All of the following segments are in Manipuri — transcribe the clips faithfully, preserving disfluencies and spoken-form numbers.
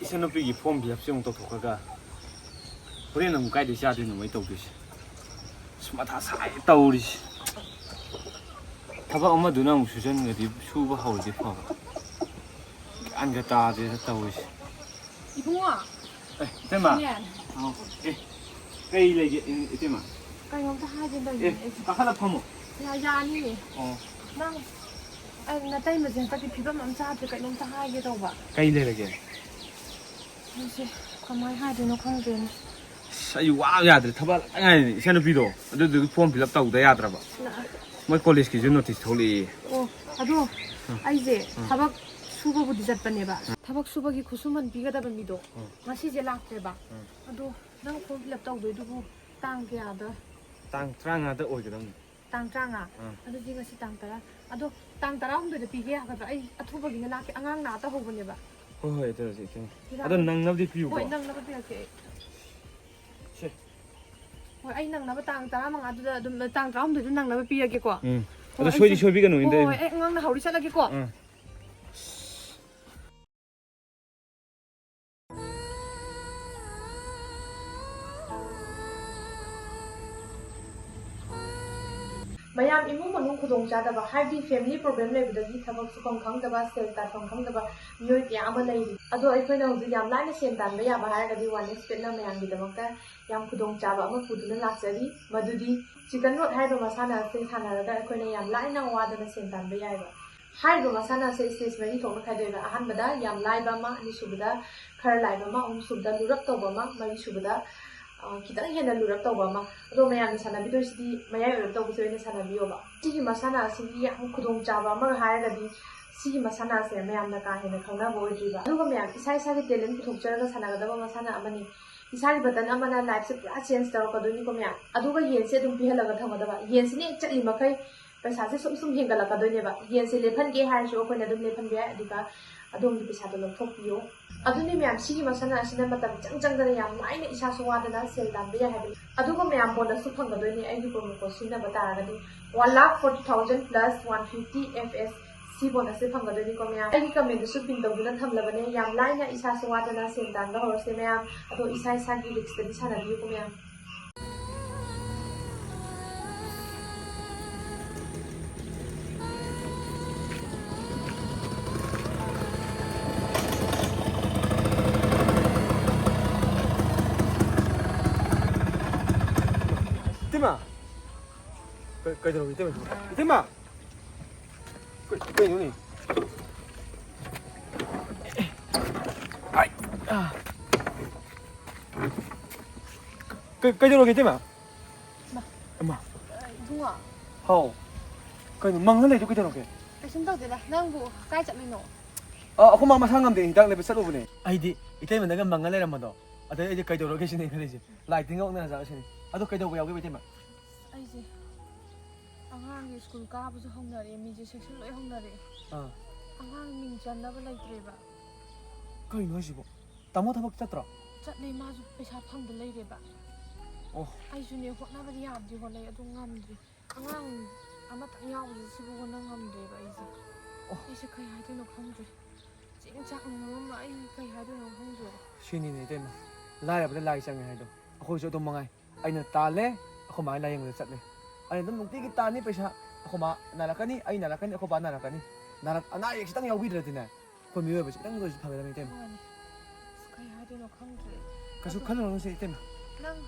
ꯏꯆꯟꯅꯨꯄꯤꯒꯤ ꯐꯣꯔꯝ ꯐꯤꯜ ꯑꯞꯁꯦ ꯑꯃꯨꯛ ꯇꯧꯊꯣꯛꯈ꯭ꯔꯒ ꯍꯣꯔꯦꯟ ꯑꯃꯨꯛ ꯀꯥꯏꯗꯩ ꯆꯥꯗꯣꯏꯅꯣ ꯑꯩ ꯇꯧꯗꯣꯏꯁꯦ? ꯑꯁ, ꯃꯊꯥ ꯁꯥꯏ ꯇꯧꯔꯤꯁꯦ꯫ ꯊꯕꯛ ꯑꯃꯗꯨꯅ ꯑꯃꯨꯛ ꯁꯨꯖꯟꯒ꯭ꯔꯗꯤ, ꯁꯨꯕ ꯍꯧꯔꯗꯤ ꯐꯕ꯫ ꯒ꯭ꯌꯥꯟꯒ ꯇꯥꯗꯦꯗ ꯇꯧꯔꯤꯁꯦ꯫ ꯏꯕꯨꯡꯉꯣ꯫ ꯑꯦ, ꯏꯇꯩꯃ꯫ ꯏꯅꯦ꯫ ꯑꯣ, ꯑꯦ, ꯀꯩ ꯂꯩꯒꯦ, ꯏ-, ꯏꯇꯩꯃ? ꯀꯩꯅꯣꯝꯇ ꯍꯥꯏꯒꯦ ꯑꯦ, ꯇꯧꯔꯤꯅꯦ ꯑꯩꯁꯦ꯫ ꯀꯥꯈꯠꯂ ꯐꯝꯃꯣ꯫ ꯌꯥ-, ꯌꯥꯅꯤꯌꯦ꯫ ꯑꯣ꯫ ꯅꯪ, ꯑꯩ ꯅꯇꯩꯃꯁꯦ ꯍꯟꯗꯛꯇꯤ ꯐꯤꯕꯝ ꯑꯃ ꯆꯥꯗ꯭ꯔꯦ, ꯀꯩꯅꯣꯝꯇ ꯍꯥꯏꯒꯦ ꯇꯧꯕ꯫ ꯀꯩ ꯂꯩꯔꯒꯦ? ꯑꯩꯁꯦ ꯀꯃꯥꯏ ꯍꯥꯏꯗꯣꯏꯅꯣ ꯈꯪꯗ꯭ꯔꯦꯅꯦ꯫ ꯑꯁ, ꯑꯩ ꯋꯥ ꯌꯥꯗ꯭ꯔꯦ, ꯊꯕꯛ ꯉꯥꯏꯔꯤꯅꯦ꯫ ꯏꯆꯟꯅꯨꯄꯤꯗꯣ ꯑꯗꯨꯗꯨꯒꯤ ꯐꯣꯔꯝ ꯐꯤꯜ ꯑꯞ ꯇꯧꯗ ꯌꯥꯗ꯭ꯔꯕ? ꯅ- ꯃꯣꯏ ꯀꯣꯂꯦꯖꯀꯤꯁꯨ ꯅꯣꯇꯤꯁ ꯊꯣꯛꯂꯛꯑꯦ꯫ ꯑꯣ, ꯑꯗꯣ ꯑꯩꯁꯦ ꯊꯕꯛ ꯁꯨꯕꯕꯨꯗꯤ ꯆꯠꯄꯅꯦꯕ꯫ ꯊꯕꯛ ꯁꯨꯕꯒꯤ ꯈꯨꯠꯁꯨꯃꯟ ꯄꯤꯒꯗꯕ ꯃꯤꯗꯣ ꯉꯁꯤꯁꯦ ꯂꯥꯛꯇ꯭ꯔꯦꯕ꯫ ꯑꯗꯣ ꯅꯪ ꯐꯣꯔꯝ ꯐꯤꯜ ꯑꯞ ꯇꯧꯗꯣꯏꯗꯨꯕꯨ ꯇꯥꯡ ꯀꯌꯥꯗ? ꯇꯥꯡ ꯇꯔꯥꯃꯉꯥꯗ ꯑꯣꯏꯒꯗꯕꯅꯤ꯫ ꯇꯥꯡ ꯇꯔꯥꯃꯉꯥ? ꯑꯥ꯫ ꯑꯗꯨꯗꯤ ꯉꯁꯤ ꯇꯥꯡ ꯇꯔꯥ꯫ ꯑꯗꯣ ꯇꯥꯡ ꯇꯔꯥꯍꯨꯝꯗꯣꯏꯗ ꯄꯤꯒꯦ ꯌꯥꯒꯗ꯭ꯔꯥ? ꯑꯩ ꯑꯊꯨꯕꯒꯤꯅꯦ, ꯂꯥꯛꯀꯦ꯫ ꯑꯉꯥꯡ ꯅꯥ ꯇꯧꯍꯧꯕꯅꯦꯕ꯫ ꯍꯣꯏ, ꯍꯣꯏ, ꯑꯗꯨ ꯍꯧꯖꯤꯛ ꯀꯩꯅꯣ꯫ ꯏꯔꯥꯡ ꯑꯗꯣ ꯅꯪꯅꯕꯗꯤ ꯄꯤꯌꯨꯀꯣ꯫ ꯍꯣꯏ, ꯅꯪꯅꯕ ꯄꯤꯔꯛꯀꯦ ꯑꯩ꯫ ꯁꯦ꯫ ꯍꯣꯏ, ꯑꯩ ꯅꯪꯅꯕ ꯇꯥꯡ ꯇꯔꯥꯃꯉꯥꯗꯨꯗ ꯑꯗꯨꯝ, ꯇꯥꯡ ꯇꯔꯥꯍꯨꯝꯗꯣꯏꯗ ꯅꯪꯅꯕ ꯄꯤꯔꯒꯦꯀꯣ꯫ ꯎꯝ꯫ ꯍꯣꯏ, ꯑꯗꯣ ꯁꯣꯏꯗꯤ ꯑꯩꯁꯦ ꯁꯣꯏꯕꯤꯒꯅꯨ, ꯍꯣꯏ, ꯏꯟꯗ-, ꯍꯣꯏ, ꯑꯩ ꯑꯉꯥꯡ ꯅꯥꯍꯧꯔꯤ, ꯆꯠꯂꯒꯦꯀꯣ꯫ ꯎꯝ꯫ ꯃꯌꯥꯝ ꯏꯃꯨꯡ ꯃꯅꯨꯡ ꯈꯨꯗꯣꯡꯆꯥꯗꯕ, ꯍꯥꯏꯕꯗꯤ family problem ꯂꯩꯕꯗꯒꯤ ꯊꯕꯛ ꯁꯨꯐꯝ ꯈꯪꯗꯕ, ꯁꯦꯜ ꯇꯥꯟꯐꯝ ꯈꯪꯗꯕ ꯃꯤꯑꯣꯏ ꯀꯌꯥ ꯑꯃ ꯂꯩꯔꯤ꯫ ꯑꯗꯣ ꯑꯩꯈꯣꯏꯅ ꯍꯧꯖꯤꯛ ꯌꯥꯝ ꯂꯥꯏꯅ ꯁꯦꯟ ꯇꯥꯟꯕ ꯌꯥꯕ ꯍꯥꯏꯔꯒꯗꯤ One X Betꯅ ꯃꯌꯥꯝꯒꯤꯗꯃꯛꯇ ꯌꯥꯝ ꯈꯨꯗꯣꯡꯆꯥꯕ ꯑꯃ ꯄꯨꯗꯨꯅ ꯂꯥꯛꯆꯔꯤ, ꯃꯗꯨꯗꯤ chicken run ꯍꯥꯏꯕ ꯃꯁꯥꯟꯅ ꯑꯁꯤ ꯁꯥꯟꯅꯔꯒ ꯑꯩꯈꯣꯏꯅ ꯌꯥꯝ ꯂꯥꯏꯅ ꯋꯥꯗꯅ ꯁꯦꯟ ꯇꯥꯟꯕ ꯌꯥꯏꯕ꯫ ꯍꯥꯏꯔꯤꯕ ꯃꯁꯥꯟꯅ ꯑꯁꯦ stage ꯃꯔꯤ ꯊꯣꯛꯅ ꯈꯥꯏꯗꯣꯛꯑꯦꯕ꯫ ꯑꯍꯥꯟꯕꯗ ꯌꯥꯝ ꯂꯥꯏꯕ ꯑꯃ, ꯑꯅꯤꯁꯨꯕꯗ ꯈꯔ ꯂꯥꯏꯕ ꯑꯃ, ꯑꯍꯨꯝꯁꯨꯕꯗ ꯂꯨꯔꯞ ꯇꯧꯕ ꯑꯃ, ꯃꯔꯤꯁꯨꯕꯗ, ꯑ, ꯈꯤꯇꯪ ꯍꯦꯟꯅ ꯂꯨꯔꯞ ꯇꯧꯕ ꯑꯃ꯫ ꯑꯗꯣ ꯃꯌꯥꯝꯅ ꯁꯥꯟꯅꯕꯤꯗꯣꯏꯁꯤꯗꯤ ꯃꯌꯥꯏ ꯑꯣꯏꯔꯞ ꯇꯧꯕꯁꯦ ꯑꯣꯏꯅ ꯁꯥꯟꯅꯕꯤꯌꯣꯕ꯫ ꯁꯤꯒꯤ ꯃꯁꯥꯟꯅ ꯑꯁꯤꯒꯤ ꯌꯥꯝ ꯈꯨꯗꯣꯡꯆꯥꯕ ꯑꯃꯒ ꯍꯥꯏꯔꯒꯗꯤ ꯁꯤꯒꯤ ꯃꯁꯥꯟꯅ ꯑꯁꯦ ꯃꯌꯥꯝꯅ ꯀꯥ ꯍꯦꯟꯅ ꯈꯪꯅꯕ ꯑꯣꯏꯗ꯭ꯔꯤꯕ꯫ ꯑꯗꯨꯒ ꯃꯌꯥꯝ ꯏꯁꯥ ꯏꯁꯥꯒꯤ talent ꯄꯨꯊꯣꯛꯆꯔꯒ ꯁꯥꯟꯅꯒꯗꯕ ꯃꯁꯥꯟꯅ ꯑꯃꯅꯤ꯫ ꯏꯁꯥꯒꯤ button ꯑꯃꯅ lifeꯁꯦ ꯄꯨꯔꯥ change ꯇꯧꯔꯛꯀꯗꯣꯏꯅꯤꯀꯣ ꯃꯌꯥꯝ꯫ ꯑꯗꯨꯒ ꯌꯦꯟꯁꯦ ꯑꯗꯨꯝ ꯄꯤꯍꯜꯂꯒ ꯊꯝꯒꯗꯕ꯫ ꯌꯦꯟꯁꯤꯅ ꯍꯦꯛ ꯆꯠꯂꯤ ꯃꯈꯩ ꯄꯩꯁꯥꯁꯦ ꯁꯨꯝ ꯁꯨꯝ ꯍꯦꯟꯒꯠꯂꯛꯀꯗꯣꯏꯅꯦꯕ꯫ ꯌꯦꯟꯁꯦ ꯂꯦꯞꯍꯟꯒꯦ ꯍꯥꯏꯔꯁꯨ ꯑꯩꯈꯣꯏꯅ ꯑꯗꯨꯝ ꯂꯦꯞꯍꯟꯕ ꯌꯥꯏ, ꯑꯗꯨꯒ ꯑꯗꯣꯝꯒꯤ ꯄꯩꯁꯥꯗꯣ ꯂꯧꯊꯣꯛꯄꯤꯌꯣ꯫ ꯑꯗꯨꯅꯤ ꯃꯌꯥꯝ, ꯁꯤꯒꯤ ꯃꯁꯥꯟꯅ ꯑꯁꯤꯅ ꯃꯇꯝ ꯏꯆꯪ ꯆꯪꯗꯅ ꯌꯥꯝ ꯂꯥꯏꯅ ꯏꯁꯥꯁꯨ ꯋꯥꯗꯅ ꯁꯦꯜ ꯇꯥꯟꯕ ꯌꯥꯏ ꯍꯥꯏꯕꯅꯤ꯫ ꯑꯗꯨꯒ ꯃꯌꯥꯝ bonusꯁꯨ ꯐꯪꯒꯗꯣꯏꯅꯤ ꯑꯩꯒꯤ promo code ꯁꯤꯖꯤꯟꯅꯕ ꯇꯥꯔꯒꯗꯤ꯫ One lakh forty thousand plus one fifty F S ꯁꯤ ꯕꯣꯅꯁꯁꯦ ꯐꯪꯒꯗꯣꯏꯅꯤꯀꯣ ꯃꯌꯥꯝ꯫ ꯑꯩꯒꯤ ꯀꯃꯦꯟꯗꯁꯨ ꯄꯤꯟ ꯇꯧꯗꯨꯅ ꯊꯝꯂꯕꯅꯦ, ꯌꯥꯝ ꯂꯥꯏꯅ ꯏꯁꯥꯁꯨ ꯋꯥꯗꯅ ꯁꯦꯟ ꯇꯥꯟꯕ ꯍꯧꯔꯁꯦ ꯃꯌꯥꯝ꯫ ꯑꯗꯣ ꯏꯁꯥ ꯏꯁꯥꯒꯤ ꯔꯤꯛꯁꯇꯗꯤ ꯁꯥꯟꯅꯕꯤꯌꯨꯀꯣ ꯃꯌꯥꯝ꯫ ꯏꯇꯩꯃ! ꯀꯩ-, ꯀꯩꯗꯧꯔꯒꯦ ꯏꯇꯩꯃ? ꯏꯇꯩꯃ! ꯀꯩ-, ꯀꯩꯅꯣꯅꯦ? ꯑꯥꯏ! ꯑꯥ! ꯀꯩ-, ꯀꯩꯗꯧꯔꯒꯦ ꯏꯇꯩꯃ? ꯃꯥ꯫ ꯑꯃ꯫ ꯏꯕꯨꯡꯉꯣ꯫ ꯍꯥꯎ꯫ ꯀꯩꯅꯣ ꯃꯪꯉ ꯂꯩꯗꯣ ꯀꯩꯗꯧꯔꯒꯦ? ꯀꯩꯁꯨꯝ ꯇꯧꯗꯦꯗ꯫ ꯅꯪꯕꯨ ꯀꯥꯏ ꯆꯠꯂꯨꯏꯅꯣ? ꯑ, ꯑꯩꯈꯣꯏ ꯃꯥ ꯃꯁꯥ ꯉꯝꯗꯦ, ꯍꯤꯗꯥꯛ ꯂꯩꯕ ꯆꯠꯂꯨꯕꯅꯦ꯫ ꯑꯩꯗꯤ ꯏꯇꯩꯃꯅꯒ ꯃꯪꯉ ꯂꯩꯔꯝꯕꯗꯣ, ꯑꯗꯩ ꯑꯩꯗꯤ ꯀꯩꯗꯧꯔꯒꯦ ꯁꯤꯅꯦ ꯈꯜꯂꯤꯁꯦ꯫ ꯂꯥꯏ ꯇꯤꯟꯒ ꯑꯣꯛꯅꯔꯖꯥꯠꯂ ꯁꯤꯅꯦ꯫ ꯑꯗꯣ ꯀꯩꯗꯧꯕ ꯌꯥꯎꯒꯦꯕ ꯏꯇꯩꯃ? ꯑꯩꯁꯦ ꯑꯉꯥꯡꯒꯤ ꯁ꯭ꯀꯨꯜ ꯀꯥꯕꯁꯨ ꯍꯧꯅꯔꯛꯑꯦ, ꯃꯤꯁꯦ ꯁꯦꯛꯁꯟ ꯂꯣꯏ ꯍꯧꯅꯔꯛꯑꯦ꯫ ꯑꯥ꯫ ꯑꯉꯥꯡ ꯃꯤꯡ ꯆꯟꯅꯕ ꯂꯩꯇ꯭ꯔꯦꯕ꯫ ꯀꯩꯅꯣ ꯍꯥꯏꯁꯤꯕꯣ? ꯇꯥꯃꯣ ꯊꯕꯛ ꯆꯠꯇ꯭ꯔꯣ? ꯆꯠꯂꯦ, ꯃꯥꯁꯨ ꯄꯩꯁꯥ ꯐꯪꯗ ꯂꯩꯔꯦꯕ꯫ ꯑꯣ꯫ ꯑꯩꯁꯨꯅꯦ ꯍꯣꯠꯅꯕꯗꯤ ꯌꯥꯝꯗꯤ ꯍꯣꯠꯅꯩ, ꯑꯗꯨ ꯉꯝꯗ꯭ꯔꯤ꯫ ꯑꯉꯥꯡ ꯑꯃꯇꯪ ꯌꯥꯎꯕꯁꯦ ꯁꯤꯕꯨ ꯍꯣꯠꯅ ꯉꯝꯗ꯭ꯔꯦꯕ ꯑꯩꯁꯦ꯫ ꯑꯣ꯫ ꯑꯩꯁꯦ ꯀꯩ ꯍꯥꯏꯗꯣꯏꯅꯣ ꯈꯪꯗ꯭ꯔꯦ꯫ ꯆꯦꯡ ꯆꯥꯛꯅ ꯃꯔꯣꯟ ꯑꯃ ꯑꯩ ꯀꯩ ꯍꯥꯏꯗꯣꯏꯅꯣ ꯈꯪꯗ꯭ꯔꯦ꯫ ꯁꯤꯅꯤꯅꯦ ꯏꯇꯩꯃ, ꯂꯥꯏꯔꯕꯗ ꯂꯥꯏ ꯆꯪꯉꯦ ꯍꯥꯏꯗꯣ꯫ ꯑꯩꯈꯣꯏꯁꯨ ꯑꯗꯨꯝ ꯃꯉꯥꯏ꯫ ꯑꯩꯅ ꯇꯥꯜꯂꯦ, ꯑꯩꯈꯣꯏ ꯃꯥ ꯂꯥꯏꯌꯦꯡꯕꯗ ꯆꯠꯂꯦ꯫ ꯑꯩꯅ ꯑꯗꯨꯝ ꯅꯨꯡꯇꯤꯒꯤ ꯇꯥꯟꯅꯤ ꯄꯩꯁꯥ꯫ ꯑꯩꯈꯣꯏ ꯃꯥ ꯅꯥꯔꯛꯀꯅꯤ, ꯑꯩ ꯅꯥꯔꯛꯀꯅꯤ, ꯑꯩꯈꯣꯏ ꯕꯥ ꯅꯥꯔꯛꯀꯅꯤ꯫ ꯅꯥꯔꯛ-, ꯑꯅꯥ ꯑꯌꯦꯛ ꯈꯤꯇꯪ ꯌꯥꯎꯕꯤꯗ꯭ꯔꯗꯤꯅꯦ, ꯑꯩꯈꯣꯏ ꯃꯤꯑꯣꯏꯕꯁꯦ ꯈꯤꯇꯪꯗ ꯑꯣꯏꯔꯁꯨ ꯐꯒꯗꯕꯅꯤ ꯏꯇꯩꯃ꯫ ꯃꯥꯅꯤ꯫ ꯑꯁ, ꯀꯩ ꯍꯥꯏꯗꯣꯏꯅꯣ ꯈꯪꯗ꯭ꯔꯦ꯫ ꯀꯩꯁꯨ ꯑꯗꯨ ꯈꯜꯂꯨꯔꯅꯨꯁꯦ ꯏꯇꯩꯃ꯫ ꯅꯪ,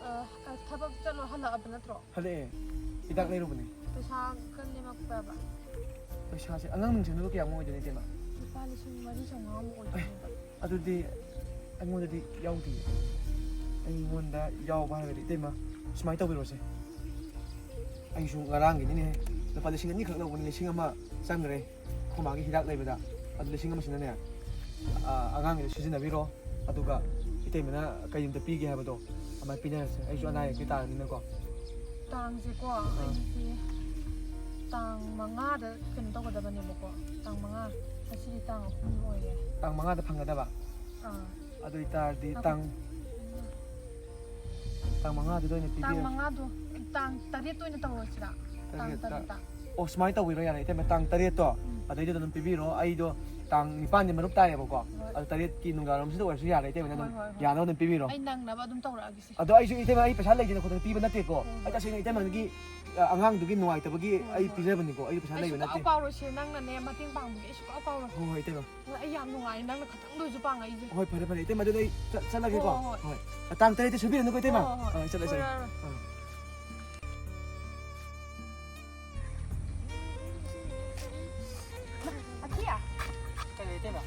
ꯑ, ꯊꯕꯛ ꯆꯠꯂꯣ ꯍꯜꯂꯛꯑꯕ ꯅꯠꯇ꯭ꯔꯣ? ꯍꯜꯂꯛꯑꯦ꯫ ꯍꯤꯗꯥꯛ ꯂꯩꯔꯨꯕꯅꯦ꯫ ꯄꯩꯁꯥꯒ ꯂꯦꯝꯃꯛꯄ꯭ꯔꯕ? ꯄꯩꯁꯥꯁꯦ ꯑꯉꯥꯡ ꯃꯤꯡ ꯆꯟꯕꯗꯣ ꯀꯌꯥꯃꯨꯛ ꯑꯣꯏꯗꯣꯏꯅꯣ ꯏꯇꯩꯃ? ꯂꯨꯄꯥ ꯂꯤꯁꯤꯡ ꯃꯔꯤ ꯆꯥꯝꯃꯉꯥꯃꯨꯛ ꯑꯣꯏꯗꯣꯏꯅꯦꯕ꯫ ꯑꯗꯨꯗꯤ ꯑꯩꯉꯣꯟꯗꯗꯤ ꯌꯥꯎꯗꯤꯌꯦ꯫ ꯑꯩꯉꯣꯟꯗ ꯌꯥꯎꯕ ꯍꯥꯏꯔꯒꯗꯤ ꯏꯇꯩꯃ, ꯁꯨꯃꯥꯏꯅ ꯇꯧꯕꯤꯔꯣꯁꯦ꯫ ꯑꯩꯁꯨ ꯉꯔꯥꯡꯒꯤꯅꯤꯅꯦ, ꯂꯨꯄꯥ ꯂꯤꯁꯤꯡ ꯑꯅꯤꯈꯛ ꯂꯧꯕꯅꯤ, ꯂꯤꯁꯤꯡ ꯑꯃ ꯆꯪꯈ꯭ꯔꯦ ꯑꯩꯈꯣꯏ ꯃꯥꯒꯤ ꯍꯤꯗꯥꯛ ꯂꯩꯕꯗ꯫ ꯑꯗꯨ ꯂꯤꯁꯤꯡ ꯑꯃꯁꯤꯅꯅꯦ, ꯑ, ꯑꯉꯥꯡꯒꯤꯗ ꯁꯤꯖꯤꯟꯅꯕꯤꯔꯣ, ꯑꯗꯨꯒ ꯏꯇꯩꯃꯅ ꯀꯩ ꯅꯨꯃꯤꯠꯇ ꯄꯤꯒꯦ ꯍꯥꯏꯕꯗꯣ ꯑꯗꯨꯃꯥꯏꯅ ꯄꯤꯅꯔꯁꯦ꯫ ꯑꯩꯁꯨ ꯑꯅꯥ ꯑꯌꯦꯛꯀꯤ ꯇꯥꯔꯅꯤꯅꯀꯣ꯫ ꯇꯥꯡꯁꯦꯀꯣ, ꯑꯥ꯫ ꯑꯩꯁꯦ ꯇꯥꯡ ꯃꯉꯥꯗ ꯀꯩꯅꯣ ꯇꯧꯒꯗꯕꯅꯦꯕꯀꯣ, ꯇꯥꯡ ꯃꯉꯥ, ꯉꯁꯤꯗꯤ ꯇꯥꯡ ꯑꯍꯨꯝ ꯑꯣꯏꯔꯦ꯫ ꯇꯥꯡ ꯃꯉꯥꯗ ꯐꯪꯒꯗꯕ? ꯑꯥ꯫ ꯑꯗꯨ ꯑꯣꯏꯇꯥꯔꯗꯤ ꯉꯥꯏꯈꯣ꯫ ꯇꯥꯡ, ꯇꯥꯡ ꯃꯉꯥꯗꯨꯗ ꯑꯣꯏꯅ ꯇꯥꯡ ꯄꯤꯕꯤꯔꯒꯦ꯫ ꯃꯉꯥꯗꯣ, ꯇꯥꯡ ꯇꯔꯦꯠꯇ ꯑꯣꯏꯅ ꯇꯧꯔꯁꯤꯔꯥ? ꯇꯥꯡ ꯇꯔꯦꯠꯇ꯫ ꯇꯔꯦꯠꯇ꯫ ꯑꯣ, ꯁꯨꯃꯥꯏꯅ ꯇꯧꯕꯤꯔꯣ, ꯌꯥꯔꯦ ꯏꯇꯩꯃ, ꯇꯥꯡ ꯇꯔꯦꯠꯇꯣ ꯑꯗꯩꯗꯨꯗ ꯑꯗꯨꯝ ꯄꯤꯕꯤꯔꯣ꯫ ꯑꯩꯗꯣ ꯇꯥꯡ ꯅꯤꯄꯥꯟꯗꯤ ꯃꯔꯨꯞ ꯇꯥꯏꯌꯦꯕꯀꯣ꯫ ꯑꯗꯨ ꯇꯔꯦꯠꯀꯤ ꯅꯨꯡꯗꯥꯡꯋꯥꯏꯔꯝꯁꯤꯗ ꯑꯣꯏꯔꯁꯨ ꯌꯥꯔꯦ ꯏꯇꯩꯃꯅ ꯑꯗꯨꯝ ꯍꯣꯏ, ꯍꯣꯏ꯫ ꯌꯥꯅꯕ ꯑꯗꯨꯝ ꯄꯤꯕꯤꯔꯣ꯫ ꯑꯩ ꯅꯪꯅꯕ ꯑꯗꯨꯝ ꯇꯧꯔꯛꯑꯒꯦꯁꯦ꯫ ꯑꯗꯣ ꯑꯩꯁꯨ ꯏꯇꯩꯃ, ꯑꯩ ꯄꯩꯁꯥ ꯂꯩꯗꯅ ꯈꯣꯠꯇꯅ ꯄꯤꯕ ꯅꯠꯇꯦꯀꯣ꯫ ꯍꯣꯏ, ꯍꯣꯏ꯫ ꯑꯩ ꯇꯁꯦꯡꯅ ꯏꯇꯩꯃꯒꯤ, ꯑ, ꯑꯉꯥꯡꯗꯨꯒꯤ ꯅꯨꯡꯉꯥꯏꯇꯕꯒꯤ ꯍꯣꯏ, ꯑꯩ ꯍꯣꯏ꯫ ꯄꯤꯖꯕꯅꯤꯀꯣ꯫ ꯑꯩꯁꯨ ꯄꯩꯁꯥ ꯑꯩ ꯂꯩꯕ ꯁꯨꯡꯀꯥꯎ ꯅꯠꯇꯦ꯫ ꯀꯥꯎꯔꯣꯏꯁꯦ, ꯅꯪꯅꯅꯦ ꯃꯇꯦꯡ ꯄꯥꯡꯕꯒꯤ ꯑꯩ ꯁꯨꯡꯀꯥꯎ ꯀꯥꯎꯔꯣꯏ꯫ ꯍꯣꯏ, ꯍꯣꯏ, ꯏꯇꯩꯃ꯫ ꯑꯩ ꯌꯥꯝ ꯅꯨꯡꯉꯥꯏꯔꯦ ꯅꯪꯅ ꯈꯇꯪꯗ ꯑꯣꯏꯁꯨ ꯄꯥꯡꯉꯛꯏꯁꯦ꯫ ꯍꯣꯏ, ꯐꯔꯦ, ꯐꯔꯦ꯫ ꯏꯇꯩꯃ, ꯑꯗꯨꯗꯤ ꯑꯩ ꯆꯠ-, ꯆꯠꯂꯒꯦꯀꯣ꯫ ꯍꯣꯏ, ꯍꯣꯏ, ꯍꯣꯏ꯫ ꯍꯣꯏ꯫ ꯇꯥꯡ ꯇꯔꯦꯠꯇ ꯁꯣꯏꯕꯤꯔꯅꯨꯀꯣ, ꯏꯇꯩꯃ꯫ ꯍꯣꯏ, ꯍꯣꯏ, ꯍꯣꯏ꯫ ꯑꯥ, ꯆꯠꯂꯦ, ꯆꯠꯂꯦ꯫ ꯁꯣꯏꯔꯔꯣꯏ꯫ ꯑꯥ꯫ ꯑꯀꯤꯌꯥ, ꯀꯩ ꯂꯩꯇꯦꯕ?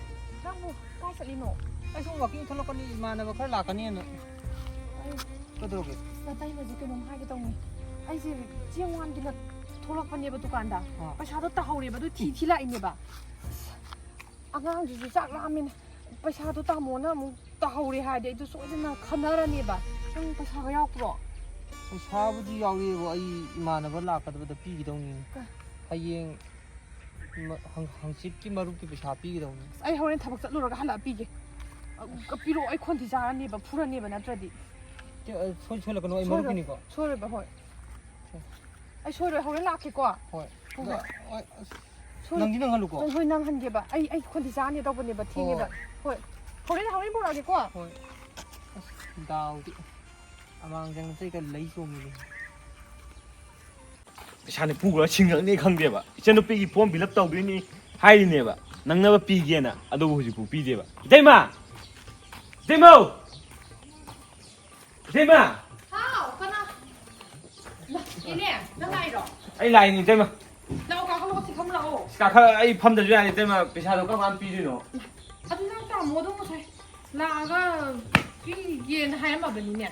ꯅꯪꯕꯨ ꯀꯥꯏ ꯆꯠꯂꯤꯅꯣ? ꯑꯩ ꯁꯨꯝ walking ꯊꯣꯛꯂꯛꯄꯅꯤ, ꯏꯃꯥꯟꯅꯕ ꯈꯔ ꯂꯥꯛꯀꯅꯤꯅ꯫ ꯑꯩ ꯀꯩꯗꯧꯔꯒꯦ? ꯅꯇꯩꯃꯁꯦ ꯀꯩꯅꯣꯝ ꯍꯥꯏꯒꯦ ꯇꯧꯅꯤ꯫ ꯑꯩꯁꯦ ꯆꯦꯡ ꯋꯥꯟꯒꯤꯅ ꯊꯣꯛꯂꯛꯄꯅꯦꯕ ꯗꯨꯀꯥꯟꯗ꯫ ꯑꯥ꯫ ꯄꯩꯁꯥꯗꯣ ꯇꯥꯍꯧꯔꯦꯕ, ꯑꯗꯨ ꯊꯤ ꯊꯤ ꯂꯥꯛꯏꯅꯦꯕ꯫ ꯑꯉꯥꯡꯁꯤꯁꯨ ꯆꯥꯛ ꯂꯥꯝꯃꯦꯅ꯫ ꯄꯩꯁꯥꯗꯣ ꯇꯥꯃꯣꯅ ꯑꯃꯨꯛ ꯇꯥꯍꯧꯔꯦ ꯍꯥꯏꯔꯗꯤ ꯑꯩꯗꯣ ꯁꯣꯏꯗꯅ ꯈꯟꯅꯔꯅꯦꯕ꯫ ꯅꯪ ꯄꯩꯁꯥꯒ ꯌꯥꯎꯕ꯭ꯔꯣ? ꯄꯩꯁꯥꯕꯨꯗꯤ ꯌꯥꯎꯔꯤꯑꯕ, ꯑꯩ ꯏꯃꯥꯟꯅꯕ ꯂꯥꯛꯀꯗꯕꯗ ꯄꯤꯈꯤꯗꯧꯅꯤ꯫ ꯀ- ꯍꯌꯦꯡ ꯃ-, ꯍꯪ-, ꯍꯪꯆꯤꯠꯀꯤ ꯃꯔꯨꯞꯀꯤ ꯄꯩꯁꯥ ꯄꯤꯈꯤꯗꯧꯅꯤ꯫ ꯑꯁ, ꯑꯩ ꯍꯣꯔꯦꯟ ꯊꯕꯛ ꯆꯠꯂꯨꯔꯒ ꯍꯜꯂꯛꯑ ꯄꯤꯒꯦ꯫ ꯑ, ꯄꯤꯔꯛꯑꯣ, ꯑꯩ ꯈꯣꯟꯊꯤ ꯆꯥꯔꯅꯦꯕ, ꯐꯨꯔꯅꯦꯕ ꯅꯠꯇ꯭ꯔꯗꯤ꯫ ꯀꯦ-, ꯑ, ꯁꯣꯏ-, ꯁꯣꯏꯍꯜꯂꯛꯀꯅꯨ, ꯑꯩ ꯁꯣꯏꯔꯣꯏ, ꯃꯔꯨꯞꯀꯤꯅꯤꯀꯣ꯫ ꯁꯣꯏꯔꯣꯏꯕ, ꯍꯣꯏ꯫ ꯑꯩ ꯁꯣꯏꯔꯣꯏ, ꯍꯣꯔꯦꯟ ꯂꯥꯛꯀꯦꯀꯣ꯫ ꯍꯣꯏ꯫ ꯍꯣꯏ, ꯍꯣꯏ꯫ ꯍꯣꯏ, ꯑꯁ, ꯁꯣꯏꯔꯣꯏ꯫ ꯅꯪꯗꯤ ꯅꯪꯍꯜꯂꯨꯀꯣ꯫ ꯍꯣꯏ, ꯍꯣꯏ, ꯅꯪꯍꯟꯒꯦꯕ꯫ ꯑꯩ, ꯑꯩ ꯈꯣꯟꯊꯤ ꯆꯥꯔꯅꯤ ꯇꯧꯕꯅꯦꯕ, ꯊꯦꯡꯉꯦꯕ꯫ ꯍꯣꯏ꯫ ꯍꯣꯏ꯫ ꯍꯣꯔꯦꯟ, ꯍꯣꯔꯦꯟ ꯄꯨꯔꯛꯑꯒꯦꯀꯣ꯫ ꯍꯣꯏ꯫ ꯑꯁ, ꯗꯥꯎꯗꯤ꯫ ꯑꯃꯥꯡ ꯆꯪ ꯆꯩꯒ ꯂꯩ ꯆꯣꯡꯉꯤꯅꯦ꯫ ꯄꯩꯁꯥ ꯅꯤꯐꯨꯒ ꯁꯤꯡꯉꯛꯅꯤ ꯈꯪꯗꯦꯕ꯫ ꯏꯆꯟꯅꯨꯄꯤꯒꯤ form fill up ꯇꯧꯗꯣꯏꯅꯤ ꯍꯥꯏꯔꯤꯅꯦꯕ, ꯅꯪꯅꯕ ꯄꯤꯒꯦꯅ, ꯑꯗꯨꯕꯨ ꯍꯧꯖꯤꯛꯄꯨ ꯄꯤꯗꯦꯕ꯫ ꯏꯇꯩꯃ! ꯏꯇꯩꯃꯧ! ꯏꯇꯩꯃ! ꯍꯥꯎ, ꯀꯅꯥ? ꯂꯥ-, ꯏꯅꯦ, ꯅꯪ ꯂꯥꯛꯏꯔꯣ? ꯑꯩ ꯂꯥꯛꯏꯅꯤ, ꯏꯇꯩꯃ꯫ ꯂꯥꯛꯑꯣ, ꯀꯥꯈꯠꯂꯣ, ꯁꯤ ꯐꯝ ꯂꯥꯛꯑꯣ꯫ ꯑꯁ, ꯀꯥꯈꯠ-, ꯑꯩ ꯐꯝꯗ꯭ꯔꯁꯨ ꯌꯥꯅꯤ, ꯏꯇꯩꯃ꯫ ꯄꯩꯁꯥꯗꯣ ꯀꯔꯝ ꯀꯥꯟꯗ ꯄꯤꯗꯣꯏꯅꯣ? ꯑꯗꯨ ꯅꯪ ꯇꯥꯃꯣꯗꯣ ꯉꯁꯥꯏ ꯂꯥꯛꯑꯒ ꯄꯤꯒꯦꯅ ꯍꯥꯏꯔꯝꯃꯕꯅꯤꯅꯦ꯫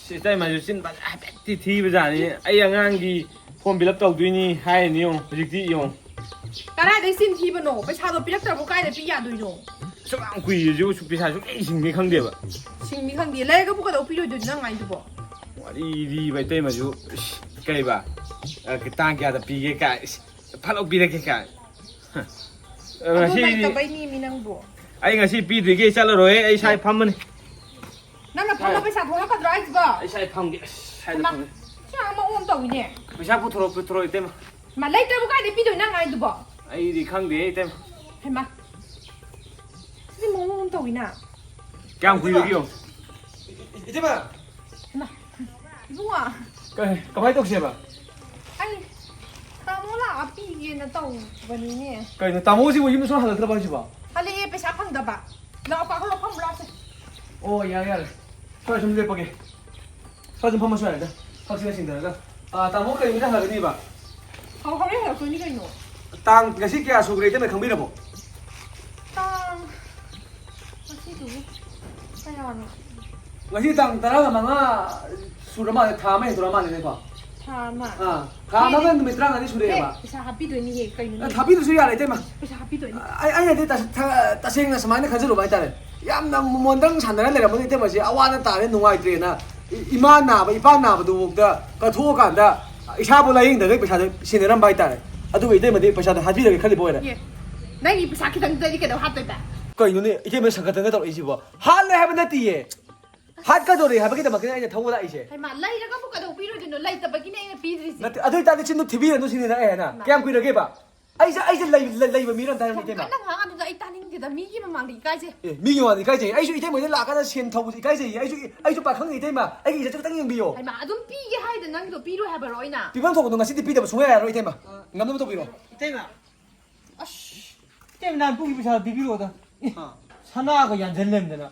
ꯁꯤ ꯏꯇꯩꯃꯁꯨ ꯆꯤꯟ ꯍꯥꯏꯐꯦꯠꯇꯤ ꯊꯤꯕꯖꯥꯠꯅꯤ꯫ ꯑꯩ ꯑꯉꯥꯡꯒꯤ form fill up ꯇꯧꯗꯣꯏꯅꯤ ꯍꯥꯏꯔꯤꯅꯤ ꯌꯦꯡꯉꯣ, ꯍꯧꯖꯤꯛꯇꯤ ꯌꯦꯡꯉꯣ꯫ ꯀꯗꯥꯏꯗꯩ ꯆꯤꯟ ꯊꯤꯕꯅꯣ? ꯄꯩꯁꯥꯗꯣ ꯄꯤꯔꯛꯇ꯭ꯔꯕꯨ ꯀꯥꯏꯗ ꯄꯤ ꯌꯥꯗꯣꯏꯅꯣ? ꯁꯨꯛ ꯌꯥꯝ ꯀꯨꯏꯔꯁꯤꯕꯨ ꯁꯨ-, ꯄꯩꯁꯥ ꯁꯨꯡꯂꯩ ꯁꯤꯡꯕꯤ ꯈꯪꯗꯦꯕ꯫ ꯁꯤꯡꯕꯤ ꯈꯪꯗꯦ꯫ ꯂꯩꯔꯒꯕꯨ ꯀꯩꯗꯧ ꯄꯤꯔꯣꯏꯗꯣꯏꯅꯣ ꯅꯪ ꯍꯥꯏꯗꯨꯕꯣ? ꯋꯥꯔꯤꯗꯤ ꯏꯇꯩꯃꯁꯨ, ꯏꯁ, ꯀꯩꯕ? ꯑ, ꯇꯥꯡ ꯀꯌꯥꯗ ꯄꯤꯒꯦ ꯀꯥꯏ, ꯏꯁ, ꯐꯠ ꯂꯥꯎ ꯄꯤꯔꯛꯀꯦ ꯀꯥꯏ꯫ ꯍ꯫ ꯑꯗꯨ ꯉꯁꯤ ꯂꯩꯇꯕꯩꯅꯦꯃꯤ ꯅꯪꯕꯨ꯫ ꯑꯩ ꯉꯁꯤ ꯄꯤꯗ꯭ꯔꯤꯒꯩ ꯆꯠꯂꯔꯣꯏ, ꯑꯩ ꯁ꯭ꯋꯥꯏ ꯐꯝꯃꯅꯤ꯫ ꯅꯪꯅ ꯐꯝꯃ ꯄꯩꯁꯥ ꯊꯣꯛꯂꯛꯀꯗ꯭ꯔꯣ ꯍꯥꯏꯁꯤꯕꯣ? ꯑꯩ ꯁ꯭ꯋꯥꯏ ꯐꯝꯒꯦ, ꯑꯁ, ꯁ꯭ꯋꯥꯏꯗ ꯍꯩꯃꯥ, ꯐꯝꯒꯦ꯫ ꯁꯤ ꯑꯃ ꯑꯣꯟ ꯇꯧꯏꯅꯦ꯫ ꯄꯩꯁꯥ ꯄꯨꯊꯣꯔꯛꯑꯣ, ꯄꯨꯊꯣꯔꯛꯑꯣ, ꯏꯇꯩꯃ꯫ ꯃꯥ ꯂꯩꯇ꯭ꯔꯕꯨ ꯀꯥꯏꯗꯩ ꯄꯤꯗꯣꯏ ꯅꯪ ꯍꯥꯏꯗꯨꯕꯣ? ꯑꯩꯗꯤ ꯈꯪꯗꯦ, ꯏꯇꯩꯃ꯫ ꯍꯩꯃꯥ, ꯁꯤꯗꯤ ꯃꯑꯣꯡ ꯑꯃ ꯇꯧꯋꯤꯅ꯫ ꯀꯌꯥꯝ ꯀꯨꯏꯔꯒꯦ ꯌꯦꯡꯉꯣ꯫ ꯏꯇꯩꯃ꯫ ꯍꯩꯃꯥ, ꯏꯕꯨꯡꯉꯣ꯫ ꯀꯩ, ꯀꯃꯥꯏꯅ ꯇꯧꯁꯦꯕ? ꯑꯩ ꯇꯥꯃꯣ ꯂꯥꯛꯑ ꯄꯤꯒꯦꯅ ꯇꯧꯕꯅꯤꯅꯦ꯫ ꯀꯩꯅꯣ, ꯇꯥꯃꯣꯁꯤꯕꯨ ꯌꯨꯝꯗ ꯁꯨꯡꯍꯟ ꯍꯜꯂꯛꯇ꯭ꯔꯕ ꯍꯥꯏꯁꯤꯕꯣ? ꯍꯜꯂꯛꯑꯦ, ꯄꯩꯁꯥ ꯐꯪꯗꯕ꯫ ꯂꯥꯛꯑꯣ, ꯀꯥꯈꯠꯂꯣ, ꯐꯝꯃꯨ ꯂꯥꯛꯑꯣꯁꯦ꯫ ꯑꯣ, ꯌꯥꯔꯦ, ꯌꯥꯔꯦ꯫ ꯁ꯭ꯋꯥꯏ ꯁꯨꯝ ꯂꯦꯞꯄꯒꯦ꯫ ꯁ꯭ꯋꯥꯏ ꯁꯨꯝ ꯐꯝꯃꯁꯨ ꯌꯥꯔꯦꯗ꯫ ꯐꯛꯁꯤꯒ ꯁꯤꯡꯊꯔꯒ꯫ ꯑꯥ, ꯇꯥꯃꯣ ꯀꯩ ꯅꯨꯃꯤꯠꯇ ꯍꯜꯂꯛꯀꯅꯤꯕ? ꯑꯣ, ꯍꯣꯔꯦꯟ ꯍꯜꯂꯛꯇꯣꯏꯅꯤ ꯀꯩꯅꯣ꯫ ꯇꯥꯡ ꯉꯁꯤ ꯀꯌꯥ ꯁꯨꯈ꯭ꯔꯦ, ꯏꯇꯩꯃ ꯈꯪꯕꯤꯔꯕꯣ? ꯇꯥꯡ, ꯉꯁꯤꯗꯨꯕꯨ ꯀꯌꯥꯅꯣ? ꯉꯁꯤ ꯇꯥꯡ ꯇꯔꯥꯒ ꯃꯉꯥ ꯁꯨꯔ ꯃꯥꯜꯂꯦ, ꯊꯥ ꯑꯃ ꯍꯦꯟꯗꯣꯔ ꯃꯥꯜꯂꯦꯅꯦꯀꯣ꯫ ꯊꯥ ꯑꯃ? ꯑꯥ, ꯊꯥ ꯑꯃꯒ ꯍꯦ, ꯅꯨꯃꯤꯠ ꯇꯔꯥꯃꯉꯥꯗꯤ ꯁꯨꯔꯛꯑꯦꯕ꯫ ꯍꯦ, ꯄꯩꯁꯥ ꯍꯥꯞꯄꯤꯗꯣꯏꯅꯤꯍꯦ, ꯀꯩꯅꯣꯅꯦ? ꯑ, ꯊꯥꯕꯤꯗ꯭ꯔꯁꯨ ꯌꯥꯔꯦ, ꯏꯇꯩꯃ꯫ ꯄꯩꯁꯥ ꯍꯥꯞꯄꯤꯗꯣꯏꯅꯤ꯫ ꯑꯩ, ꯑꯩꯅꯗꯤ ꯇꯁ-, ꯊ-, ꯇꯁꯦꯡꯅ ꯁꯨꯃꯥꯏꯅ ꯈꯟꯖꯜꯂꯨꯕ ꯍꯥꯏꯇꯥꯔꯦ꯫ ꯌꯥꯝꯅ ꯃꯣꯟꯗ꯭ꯔꯪ ꯁꯥꯟꯅꯔ ꯂꯩꯔꯝꯕꯗꯣ ꯏꯇꯩꯃꯁꯦ ꯑꯋꯥꯅ ꯇꯥꯔꯦ, ꯅꯨꯡꯉꯥꯏꯇ꯭ꯔꯦꯅ꯫ ꯏ-, ꯏꯃꯥ ꯅꯥꯕ, ꯏꯄꯥ ꯅꯥꯕꯗꯨꯐꯥꯎꯗ ꯀꯠꯊꯣꯛꯑꯀꯥꯟꯗ ꯏꯁꯥꯕꯨ ꯂꯥꯌꯦꯡꯗꯈꯩ ꯄꯩꯁꯥꯗꯣ ꯁꯤꯟꯅꯔꯝꯕ ꯍꯥꯏꯇꯥꯔꯦ꯫ ꯑꯗꯨꯒ ꯏꯇꯩꯃꯗꯤ ꯄꯩꯁꯥꯗꯣ ꯍꯥꯠꯄꯤꯔꯒꯦ ꯈꯜꯂꯤꯕ ꯑꯣꯏꯔꯦ꯫ ꯑꯦ, ꯅꯪꯒꯤ ꯄꯩꯁꯥ ꯈꯤꯇꯪꯗꯨꯗꯗꯤ ꯀꯩꯗꯧ ꯍꯥꯠꯇꯣꯏꯕ? ꯀꯩꯅꯣꯅꯦ, ꯏꯇꯩꯃ ꯁꯪꯒꯠꯇꯅ ꯇꯧꯔꯛꯏꯁꯤꯕꯣ? ꯍꯥꯠꯂꯦ ꯍꯥꯏꯕ ꯅꯠꯇꯤꯌꯦ꯫ ꯍꯥꯠꯀꯗꯧꯔꯦ ꯍꯥꯏꯕꯒꯤꯗꯃꯛꯇꯅꯦ ꯑꯩꯅ ꯊꯧꯕ ꯂꯥꯛꯏꯁꯦ꯫ ꯍꯩꯃꯥ, ꯂꯩꯔꯒꯕꯨ ꯀꯩꯗꯧ ꯄꯤꯔꯣꯏꯗꯣꯏꯅꯣ? ꯂꯩꯇꯕꯒꯤꯅꯦ ꯑꯩꯅ ꯄꯤꯗ꯭ꯔꯤꯁꯦ꯫ ꯅꯠꯇꯦ, ꯑꯗꯨ ꯑꯣꯏꯇꯥꯔꯗꯤ ꯁꯤꯟꯗꯨ ꯊꯤꯕꯤꯔꯅꯨ ꯁꯤꯅꯤꯅ ꯑꯩ ꯍꯥꯏꯅ꯫ ꯍꯩꯃꯥ꯫ ꯀꯌꯥꯝ ꯀꯨꯏꯔꯒꯦꯕ? ꯑꯩꯁꯦ, ꯑꯩꯁꯦ ꯂꯩ-, ꯂꯩ-, ꯂꯩꯕ ꯃꯤꯔ ꯑꯝꯇ ꯍꯥꯏꯔꯝꯒꯦ, ꯌꯥꯝ ꯏꯇꯩꯃ꯫ ꯀꯟꯅ ꯉꯥꯡꯉꯅꯨꯗ, ꯑꯩ ꯇꯥꯅꯤꯡꯗꯦꯗ, ꯃꯤꯒꯤ ꯃꯃꯥꯡꯗ ꯏꯀꯥꯏꯖꯩ꯫ ꯑꯦ, ꯃꯤꯒꯤ ꯃꯃꯥꯡꯗ ꯏꯀꯥꯏꯖꯩ? ꯑꯩꯁꯨ ꯏꯇꯩꯃ ꯍꯣꯏꯗ ꯂꯥꯛꯑꯀꯥꯟꯗ ꯁꯦꯟ ꯊꯧꯕꯁꯦ ꯏꯀꯥꯏꯖꯩꯌꯦ꯫ ꯑꯩꯁꯨ, ꯑꯩꯁꯨ ꯄꯥꯈꯪꯅꯤ ꯏꯇꯩꯃ, ꯑꯩꯒꯤ ꯏꯖꯠꯁꯨ ꯈꯤꯇꯪ ꯌꯦꯡꯕꯤꯌꯣ꯫ ꯍꯩꯃꯥ, ꯑꯗꯨꯝ ꯄꯤꯒꯦ ꯍꯥꯏꯗ ꯅꯪꯗꯣ ꯄꯤꯔꯣꯏ ꯍꯥꯏꯕꯔꯣ ꯑꯩꯅ? ꯄꯤꯐꯝ ꯊꯣꯛꯄꯗꯣ ꯉꯁꯤꯗꯤ ꯄꯤꯗꯕ ꯁꯨꯡꯌꯥ ꯌꯥꯔꯔꯣꯏ ꯏꯇꯩꯃ꯫ ꯑ꯫ ꯉꯝꯅꯕ ꯇꯧꯕꯤꯔꯣ꯫ ꯏꯇꯩꯃ꯫ ꯑꯁ, ꯏꯇꯩꯃ, ꯅꯍꯥꯟ ꯄꯨꯒꯤ ꯄꯩꯁꯥꯗꯣ ꯄꯤꯕꯤꯔꯛꯑꯣꯗ꯫ ꯑꯦ, ꯑꯥ꯫ ꯁꯅꯥꯒ ꯌꯥꯟꯁꯤꯜꯂꯦꯝꯗꯅ꯫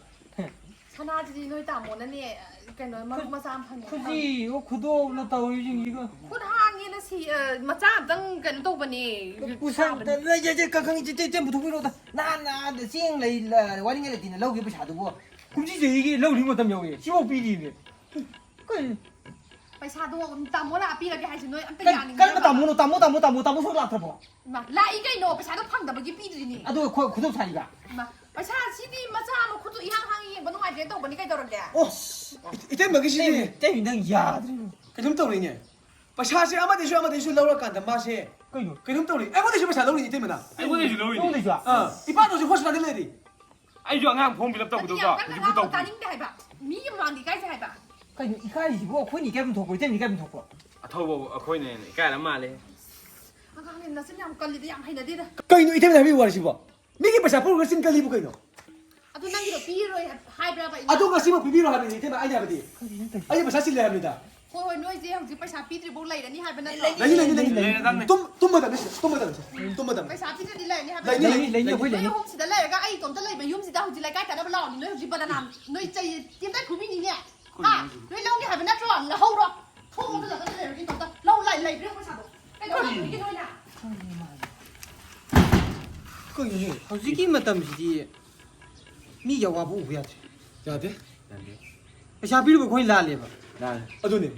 ꯁꯅꯥꯁꯤꯗꯤ ꯅꯣꯏ ꯇꯥꯃꯣꯅꯅꯦ, ꯀꯩꯅꯣ, ꯃꯔꯨꯞ ꯃꯆꯥ ꯑꯃ ꯐꯪꯉꯦ꯫ ꯈꯨꯖꯤ, ꯑꯣ, ꯈꯨꯗꯣꯞꯅ ꯇꯧꯔꯤꯁꯤꯡꯁꯤꯒ꯫ ꯈꯨꯠ ꯍꯥꯡꯉꯦꯅ ꯁꯤ, ꯑ, ꯃꯆꯥ ꯑꯝꯇꯪ ꯀꯩꯅꯣ ꯇꯧꯕꯅꯦ, ꯄꯨꯁꯟ-, ꯁꯥꯕꯅꯦ꯫ ꯂꯩ, ꯂꯩ, ꯂꯩ, ꯀ-, ꯀ-, ꯏꯆꯦ, ꯏꯆꯦ, ꯏꯆꯦ, ꯄꯨꯊꯣꯛꯄꯤꯔꯛꯑꯣꯗ꯫ ꯅꯍꯥꯟ, ꯅꯍꯥꯟꯗ ꯆꯦꯡ ꯂꯩ, ꯂ-, ꯋꯥꯅꯤꯡꯉꯥꯏ ꯂꯩꯇꯦꯅ ꯂꯧꯈꯤꯕ ꯄꯩꯁꯥꯗꯨꯕꯨ꯫ ꯀꯨꯝꯁꯤ ꯆꯍꯤꯒꯤ ꯂꯧꯔꯤ ꯃꯇꯝ ꯌꯧꯔꯦ꯫ ꯁꯤꯐꯥꯎ ꯄꯤꯗ꯭ꯔꯤꯅꯦ꯫ ꯀꯩ? ꯄꯩꯁꯥꯗꯣ ꯇꯥꯃꯣ ꯂꯥꯛꯑ ꯄꯤꯔꯒꯦ ꯍꯥꯏꯁꯦ ꯅꯣꯏ ꯑꯝꯇ ꯀꯔ-, ꯌꯥꯅꯤꯡꯗꯦ ꯀꯔꯝꯕ ꯍꯥꯏꯕ꯫ ꯇꯥꯃꯣꯅꯣ? ꯇꯥꯃꯣ, ꯇꯥꯃꯣ, ꯇꯥꯃꯣ, ꯇꯥꯃꯣ ꯁꯨꯡꯂꯥꯛ ꯂꯥꯛꯇ꯭ꯔꯕꯣ? ꯏꯃꯥ, ꯂꯥꯛꯏ ꯀꯩꯅꯣ, ꯄꯩꯁꯥꯗꯣ ꯐꯪꯗꯕꯒꯤ ꯄꯤꯗ꯭ꯔꯤꯅꯤ꯫ ꯑꯗꯨꯒ ꯈꯨ-, ꯈꯨꯗꯣꯞ ꯁꯥꯔꯤꯕ? ꯏꯃꯥ, ꯄꯩꯁꯥ ꯁꯤꯗꯤ ꯃꯆꯥ ꯑꯃ ꯈꯨꯠꯇꯣ ꯏꯍꯥꯡ ꯍꯥꯡꯉꯤ ꯌꯦꯡꯕ ꯅꯨꯡꯉꯥꯏꯇ꯭ꯔꯦ ꯇꯧꯕꯅꯤ ꯀꯩꯗꯧꯔꯒꯦ? ꯑꯣ, ꯏꯇꯩꯃꯒꯤꯁꯤꯗꯤ ꯏꯇꯩꯃ, ꯏꯇꯩꯃ, ꯅꯪ ꯌꯥꯗ꯭ꯔꯦ꯫ ꯀꯩꯅꯣꯝ ꯇꯧꯔꯤꯅꯦ꯫ ꯄꯩꯁꯥꯁꯦ ꯑꯃꯗꯩꯁꯨ ꯑꯃꯗꯩꯁꯨ ꯂꯧꯔꯀꯥꯟꯗ ꯃꯥꯁꯦ ꯀꯩꯅꯣ? ꯀꯩꯅꯣꯝ ꯇꯧꯔꯤ꯫ ꯑꯩꯉꯣꯟꯗꯩꯁꯨ ꯄꯩꯁꯥ ꯂꯧꯔꯤꯅꯦ ꯏꯇꯩꯃꯅ꯫ ꯑꯩꯉꯣꯟꯗꯩꯁꯨ ꯂꯧꯔꯤꯅꯦ꯫ ꯅꯉꯣꯟꯗꯩꯁꯨ? ꯑꯥ, ꯏꯄꯥꯗꯣ ꯍꯧꯖꯤꯛ ꯍꯣꯁꯄꯤꯇꯥꯜꯗ ꯂꯩꯔꯤ꯫ ꯑꯩꯁꯨ ꯑꯉꯥꯡ ꯐꯣꯝ ꯐꯤꯜ ꯑꯞ ꯇꯧꯕꯗꯣ ꯅꯠꯇꯦ, ꯌꯥꯝ ꯀꯟꯅ ꯍꯧꯖꯤꯛꯄꯨ ꯉꯥꯡꯕ ꯇꯧꯗ꯭ꯔꯤ꯫ ꯇꯥꯅꯤꯡꯗꯦ ꯍꯥꯏꯕ꯫ ꯃꯤꯒꯤ ꯃꯃꯥꯡꯗ ꯏꯀꯥꯏꯖꯩ ꯍꯥꯏꯕ꯫ ꯀꯩꯅꯣ ꯏꯀꯥꯏꯔꯤꯁꯤꯕꯣ? ꯑꯩꯈꯣꯏꯅ ꯏꯀꯥꯏꯐꯝ ꯊꯣꯛꯄ꯭ꯔꯣ? ꯏꯇꯩꯃ ꯏꯀꯥꯏꯐꯝ ꯊꯣꯛꯄ꯭ꯔꯣ? ꯑꯊꯧꯕ ꯑꯩꯈꯣꯏꯅ ꯍꯦꯟꯅ ꯏꯀꯥꯏꯔ ꯃꯥꯜꯂꯦ꯫ ꯑꯉꯥꯡꯅꯦ, ꯅꯆꯤꯟ ꯌꯥꯝ ꯀꯜꯂꯤꯗ, ꯌꯥꯝ ꯍꯩꯅꯗꯦꯗ꯫ ꯀꯩꯅꯣ ꯏꯇꯩꯃꯅ ꯍꯥꯏꯕꯤꯕ ꯋꯥꯔꯤꯁꯤꯕꯣ? ꯃꯤꯒꯤ ꯄꯩꯁꯥ ꯄꯨꯔꯒ ꯆꯤꯟ ꯀꯜꯂꯤꯕꯨ ꯀꯩꯅꯣ? ꯑꯗꯨ ꯅꯪꯒꯤꯗꯣ ꯄꯤꯔꯣꯏ ꯍꯥꯏꯕ꯭ꯔꯕ ꯑꯩꯅ? ꯑꯗꯣ ꯉꯁꯤꯃꯛ ꯄꯤꯕꯤꯔꯣ ꯍꯥꯏꯕꯅꯤ ꯏꯇꯩꯃ, ꯑꯩꯅ ꯍꯥꯏꯕꯗꯤ꯫ ꯑꯩ ꯄꯩꯁꯥ ꯆꯤꯜꯂꯦ ꯍꯥꯏꯕꯅꯤꯗ꯫ ꯍꯣꯏ ꯍꯣꯏ, ꯅꯣꯏꯁꯦ ꯍꯧꯖꯤꯛ ꯄꯩꯁꯥ ꯄꯤꯗ꯭ꯔꯤꯐꯥꯎ ꯂꯩꯔꯅꯤ ꯍꯥꯏꯕ ꯅꯠꯇ꯭ꯔꯣ? ꯂꯩꯅꯤ, ꯂꯩꯅꯤ, ꯂꯩꯅꯤ, ꯂꯩꯅꯤ꯫ ꯇꯨꯝ, ꯇꯨꯝꯃꯗꯕꯅꯤ ꯁꯤꯗ, ꯇꯨꯝꯃꯗꯕꯅꯤ ꯁꯤꯗ, ꯇꯨꯝꯃꯗꯕꯅꯤ꯫ ꯄꯩꯁꯥ ꯄꯤꯗ꯭ꯔꯗꯤ ꯂꯩꯔꯅꯤ ꯍꯥꯏꯕ ꯂꯩꯅꯤ, ꯅꯠꯇ꯭ꯔꯣ? ꯂꯩꯅꯤ, ꯂꯩꯅꯤ, ꯑꯩꯈꯣꯏ ꯅꯣꯏ ꯂꯩꯅꯤ꯫ ꯑꯍꯨꯝꯁꯤꯗ ꯂꯩꯔꯒ ꯑꯩ ꯏꯇꯣꯝꯇ ꯂꯩꯕ ꯌꯨꯝꯁꯤꯗ ꯍꯧꯖꯤꯛ ꯂꯩꯀꯥꯏ ꯇꯥꯟꯅꯕ ꯂꯥꯛꯑꯣꯅꯤ꯫ ꯅꯣꯏ ꯍꯧꯖꯤꯛ ꯕꯗꯅꯥꯝ, ꯅꯣꯏ ꯆꯩ ꯇꯦꯟꯇ ꯐꯨꯕꯤꯅꯤꯅꯦ꯫ ꯍꯥ? ꯅꯣꯏ ꯂꯧꯅꯤ ꯍꯥꯏꯕ ꯅꯠꯇ꯭ꯔꯣ? ꯂꯧꯍꯧꯔꯣ꯫ ꯊꯣꯡ ꯍꯥꯡꯗꯣꯛꯑꯒ ꯂꯩꯔꯒꯦ ꯏꯇꯣꯝꯇ꯫ ꯂꯧ ꯂꯥꯏ ꯂꯩꯕ꯭ꯔꯥ ꯄꯩꯁꯥꯗꯣ? ꯀꯩꯗꯧꯔꯒꯦ ꯅꯣꯏꯅ? ꯀꯩꯅꯣꯅꯦ? ꯍꯧꯖꯤꯛꯀꯤ ꯃꯇꯝꯁꯤꯗꯤ ꯃꯤꯒꯤ ꯑꯋꯥꯕ ꯎꯕ ꯌꯥꯗ꯭ꯔꯦ꯫ ꯌꯥꯗꯦ꯫ ꯄꯩꯁꯥ ꯄꯤꯔꯨꯕ ꯑꯩꯈꯣꯏ ꯂꯥꯜꯂꯦꯕ꯫ ꯑꯗꯨꯅꯦ꯫